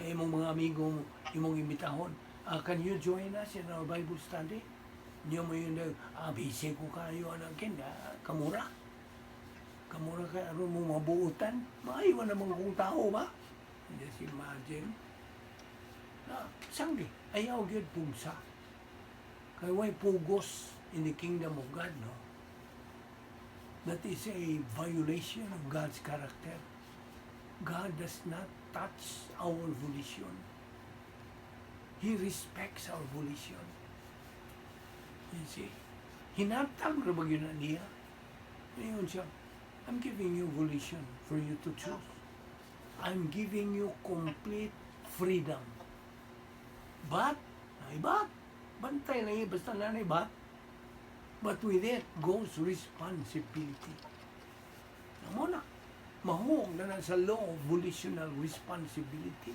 Kay imong mga amigo, imong imbitahon, "Can you join us in our Bible study?" Niyo mo yun, "Busy ko kayo, anak kin, kamura. Kamura kay aron mo mabuutan. Maayo naman kung tao ba?" Just imagine. Na, sangdi, ayaw gyud pugsa. Kay way pugos in the kingdom of God, no? That is a violation of God's character. God does not touch our volition. He respects our volition. You see? Hinatag ra ba gyud na niya? Ngayon siya, "I'm giving you volition for you to choose. I'm giving you complete freedom. But, ay but, bantay lang yun, basta na but, but with it goes responsibility." Amo na, mahuog na na sa law of volitional responsibility.